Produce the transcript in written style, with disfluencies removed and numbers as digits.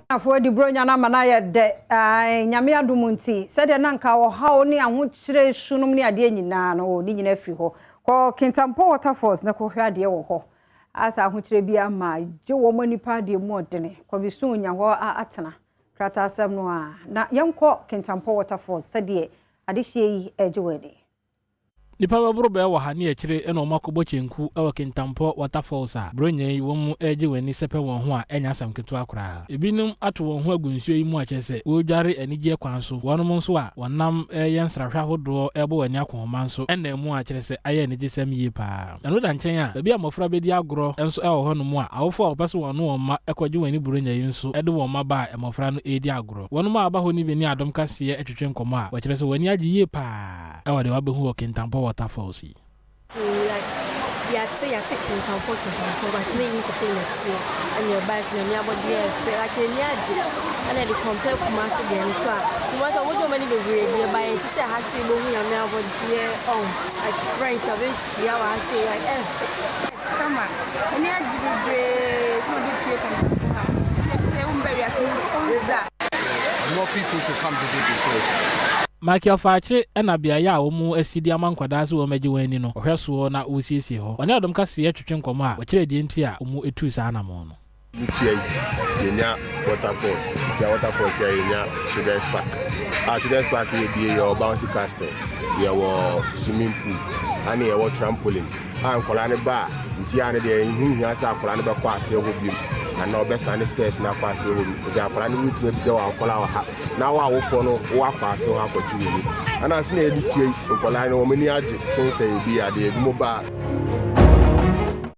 Afoɔ di Buronya no ama no ayɛ dɛ. Ae, Nyame adom nti, sɛdeɛ na anka ɔhaw ne ahokyerɛ sunom ne adeɛ nyinaa no, oh, ne nyinaa firi hɔ. Kɔ Kintampo Waterfalls na kɔhwɛ adeɛ wɔ hɔ. Asa ahokyerɛ bi ama gye wɔn ani paa deɛ mu ɔdene. Kɔ bi so nya hɔ atena. Krataa asɛm no a, na yɛnkɔ Kintampo Waterfalls sɛdeɛ adehyeɛ yi regye wɔn ani. Nnipa bɛboro bɛyɛ ɔha ne akyire na wɔn akɔbɔ kyenku wɔ Kintampo Waterfalls a Buronya yi wɔn regye wɔn ani sɛpɛ wɔn ho a ɛnyɛ asɛm ketewa koraa. Ebinom ato wɔn ho agu nsuo yi mu a kyerɛ sɛ wɔredware anigyeɛ kwan so, wɔnom nso a wɔnam reyɛ nsrahwɛ ahodoɔ rebɔ wɔn ani akɔnhoma nso nam mu a kyerɛ sɛ ayɛ anigyesɛm yie pa ara. Ɛno da nkyɛn a, baabi a mmɔfra bɛdi agorɔ nso wɔ hɔnom a awofoɔ a wɔpɛ sɛ wɔne wɔn mma kɔgye wɔn ani Buronya yi nso de wɔn mma ba a mmɔfra no redi agorɔ. Wɔnom a wɔaba hɔ no bi ne Adom Kaseɛ twetwe nkɔmmɔ a wɔkyerɛ sɛ wɔn ani agye yie pa ara. Ɛwɔ deɛ wabɛhu wɔ Kintampo Waterfalls yi. Like yɛate yɛate Kintampo Kintampo but na yɛnnim sɛ sei na ɛteɛ ɛna yɛbaeɛ so Nyame abɔdeɛ ɛfɛ like yɛn ani agye ɛna yɛde compare Kumasi deɛ no so a Kumasi ɔmo gye ɔmo ani bebree deɛ but yɛnte sɛ ha sei wobɛhu Nyame abɔdeɛ oh like friends a wobɛhyia wɔ ha sei like ɛfɛ. Kama, m'ani agye bebree sɛ mabɛpue Kintampo ha. Sɛ wombaa wiase no da. More people should come visit this place. Michael Faakye na beaeɛ a wɔasi de ama nkwadaa sɛ wɔmmɛgye wɔn ani no, ɔhwɛ soɔ na ɔresiesie hɔ. Ɔne Adom Kaseɛ twetwe nkɔmmɔ a, ɔkyerɛɛ deɛ nti a wɔtuu saa anammɔn no. Ne tia yi, yɛnya waterfalls. Sia waterfalls yi a yɛnya children's park. A children's park yɛ bie yɛwɔ bouncy castle, yɛwɔ swimming pool, ɛne yɛwɔ trampoline. A nkwadaa no ba a, nsi a no deɛ ɛho nhia sɛ akwadaa no bɛkɔ aseɛ hɔ biom anaa ɔbɛsane stairs no akɔ aseɛ hɔ bi. Sɛ akwadaa no wotumi abigya wɔ akwadaa wɔ ha na wo awofoɔ no woakɔ ase hɔ akɔgye w'ani. Ɛna ase na yɛde tie nkwadaa no wɔn ani agye sen sɛ ebi adeɛ ebi mo ba a.